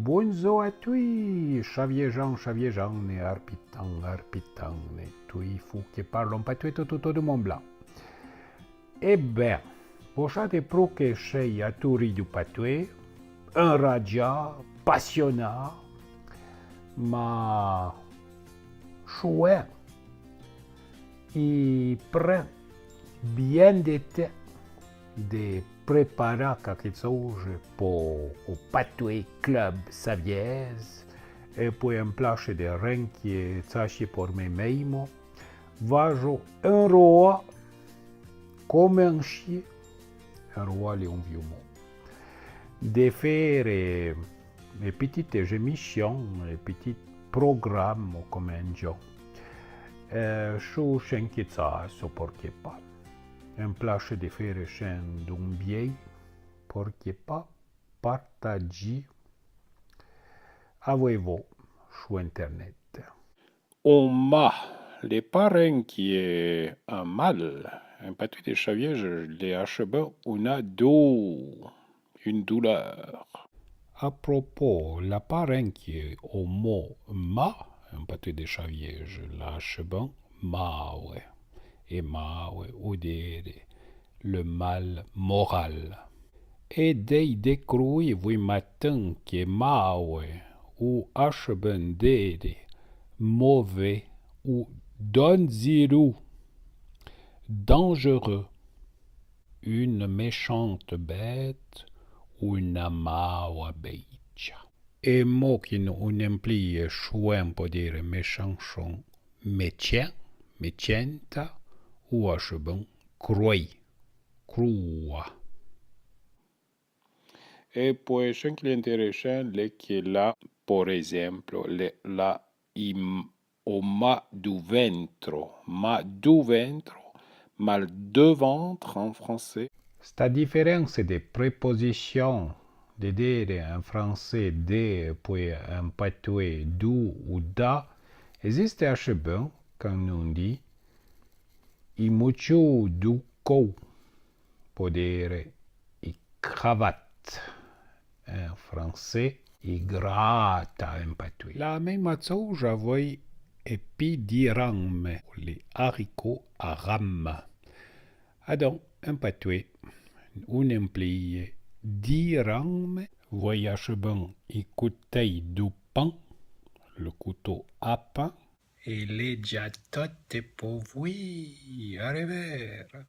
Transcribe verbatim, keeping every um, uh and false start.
Bondzor a tui, Chaviejan, Chaviejan, ne arpitan, arpitan, ne tui fou que parlon patoué to, to, to de Mont Blanc. E ben, vo chade pro que chei atouri du patoué, enradja, passiona, ma chouè i pren bien de ten de prepara quelque chose po o Patoué Club Savièse, e poué en plache de renque tsache por me meimo, vajo enroa, comenchie, enroa l'é un viu mo, de fére e petite émission, e petit programme, comme on dit, eh, su cen que tsasso, porqué pas. En plache de fére cen d'un biei, porqué pas, partagi avoué vo su internet. Un ma, l'é pa renque un mal, en patoué de Chavieje, l'é achebin una dou, une douleur. A propos, l'a pa renque o mo ma, en patoué de Chavieje, l'a achebin mawe, e mawe, o dere, le mal moral. E dei de croui voué matin que mawe o achebin dere mauvais o danzerou, dangereux, une méchante bête, una mawa beitcha. E mo que no, un emplie chouin po dere méchanchon, méchant, méchanta, o achebin croui, croua. E poué, cen que l'é interessant, l'é que l'a, por exemple, l'é, l'a i m-, o ma du ventro, ma du ventro, mal de ventre en français. Sta diferense de preposichon de dere en français de poué en patoué du o da existe achebin can no di i mouchou du cou, po dere i cravate en français, i grata en patoué. La meima tsouja voué e pi di ranme, les haricots à rames. Adon, en patoué, un emplie di ranme voué achebin i coutei du pan, le couteau à pain, e l'é dja tote po voué, a revère.